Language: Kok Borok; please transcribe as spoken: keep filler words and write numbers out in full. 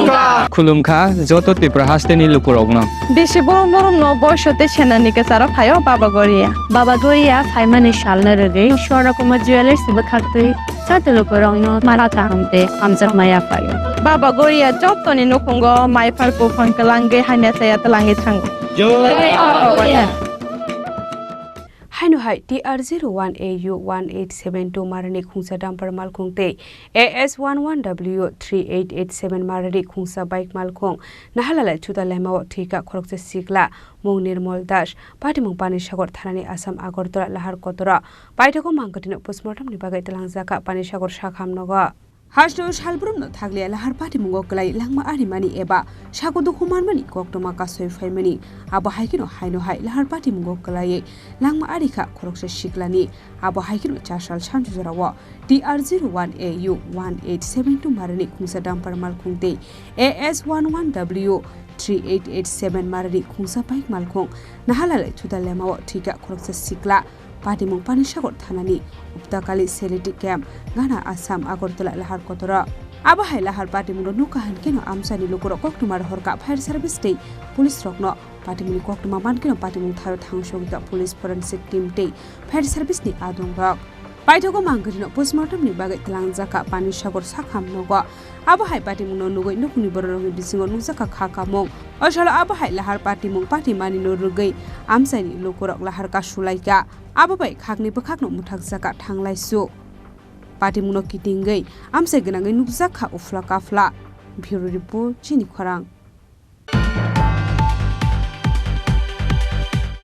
Khulumkha joto Tripura hasteni lukurokno. Bisi borom borom no boiso tei senani kwcharo phaio Baba Goria. Baba Goria phaimani salno rwgwi Swarna Kumar Jewellers bwkhaktwi joto lukurokno mara kaham tei hamjakma yaphaio. Baba Goria jotoni nukhungo maiphar buphang kwlangwi hamya chaya twlangwi thango. Haino hai T R zero one A U one eight seven two marani khungsa dumper malkhung tei A S one one W three eight eight seven marani khungsa bike malkhung nahalalai thuta lemao thwika khoroksa sikla mung Nirmol Das, patimung Panisagar thanani Assam Agartala lahar kotoro paithago mangkotino postmortemni bagwi twlangjakha Panisagar sakham nogo. Hasteo salbrumno thakliya lahar patimungo kwlai langma arimani eba sago dukhu manmani koktwma kasoi phaimani. Abo hai kheno haino hai lahar patimungo kwlaiwi langma arikha khoroksa siklani. Abo hai kheno chasal sanjujorao T R zero one A U one eight seven two marani khungsa dumper malkhung tei A S one one W three eight eight seven marani khungsa bike malkhung nahalalai thuta lemao thwika khoroksa sikla. Patimung Panisagar thanani Uptakali Seliti Camp, Gana Assam, Agartala lahar kotoro. Abo hai lahar patimungno nukha hinkhe no amchaini lukurok koktwma rohorkha fire service tei police rokno. Patimungni koktwma mankhe patimung tharo thangsogwikha police forensic team tei fire service ni adongrok. Paithago mangkirino postmortem ni bagwi twlangjakha Panisagar sakham nogo. Abo hai patimungno nugwi nukhungni bororokni bisingo nukjakha kha kamung. Osalo abo hai lahar patimung patimani no rwgwi amchaini lukurok lahar kasulaikha. Abo bai khakni bwkhakno mwthakjakha thanglaisu. Patimungno kitingwi amchai gwnangwi nukjakha uphla kaphla. Bureau Report, Chini Khorang.